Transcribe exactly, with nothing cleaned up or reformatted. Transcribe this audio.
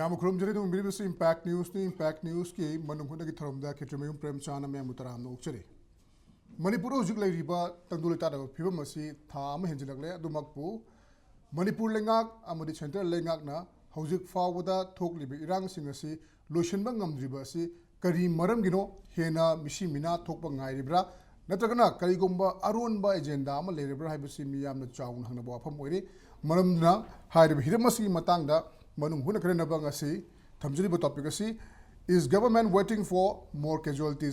ꯌꯥꯝꯅ ꯈꯨꯔꯨꯝꯖꯔꯤ꯫ ꯑꯗꯨꯝ ꯌꯦꯡꯕꯤꯔꯤꯕꯁꯤ impact ꯅ꯭ꯌꯨꯁꯅꯤ꯫ Impact ꯅ꯭ꯌꯨꯁꯀꯤ ꯃꯅꯨꯡ ꯍꯨꯠꯅꯒꯤ ꯊꯧꯔꯝꯗ ꯈꯦꯇ꯭ꯔꯤꯃꯌꯨꯝ ꯄ꯭ꯔꯦꯝꯆꯥꯟꯅ ꯃꯌꯥꯝꯕꯨ ꯇꯔꯥꯝꯅ ꯑꯣꯛꯆꯔꯤ꯫ ꯃꯅꯤꯄꯨꯔꯗ ꯍꯧꯖꯤꯛ ꯂꯩꯔꯤꯕ ꯇꯪꯗꯨ ꯂꯩꯇꯥꯗꯕ ꯐꯤꯕꯝ ꯑꯁꯤ ꯊꯥ ꯑꯃ ꯍꯦꯟꯖꯤꯜꯂꯛꯂꯦ꯫ ꯑꯗꯨꯃꯛꯄꯨ ꯃꯅꯤꯄꯨꯔ ꯂꯩꯉꯥꯛ ꯑꯃꯗꯤ ꯁꯦꯟꯇ꯭ꯔꯦꯜ ꯂꯩꯉꯥꯛꯅ ꯍꯧꯖꯤꯛ ꯐꯥꯎꯕꯗ ꯊꯣꯛꯂꯤꯕ ꯏꯔꯥꯡꯁꯤꯡ ꯑꯁꯤ ꯂꯣꯏꯁꯤꯟꯕ ꯉꯝꯗ꯭ꯔꯤꯕ ꯑꯁꯤ ꯀꯔꯤ ꯃꯔꯝꯒꯤꯅꯣ? ꯍꯦꯟꯅ ꯃꯤꯁꯤ ꯃꯤꯅꯥ ꯊꯣꯛꯄ ꯉꯥꯏꯔꯤꯕ꯭ꯔꯥ? ꯅꯠꯇ꯭ꯔꯒꯅ ꯀꯔꯤꯒꯨꯝꯕ ꯑꯔꯣꯟꯕ ꯑꯦꯖꯦꯟꯗꯥ ꯑꯃ ꯂꯩꯔꯤꯕ꯭ꯔꯥ ꯍꯥꯏꯕꯁꯤ ꯃꯤꯌꯥꯝꯅ ꯆꯥꯎꯅ ꯍꯪꯅꯕ ꯋꯥꯐꯝ ꯑꯣꯏꯔꯤ꯫ ꯃꯔꯝꯗꯨꯅ ꯍꯥꯏꯔꯤꯕ ꯍꯤꯔꯝ ꯑꯁꯤꯒꯤ ꯃꯇꯥꯡꯗ ꯃꯅꯨꯡ ꯍꯨꯠꯅ ꯈꯟꯅꯅꯕ ꯉꯁꯤ ꯊꯝꯖꯔꯤꯕ ꯇꯣꯄꯤꯛ ꯑꯁꯤ, "Is government waiting for more casualties?"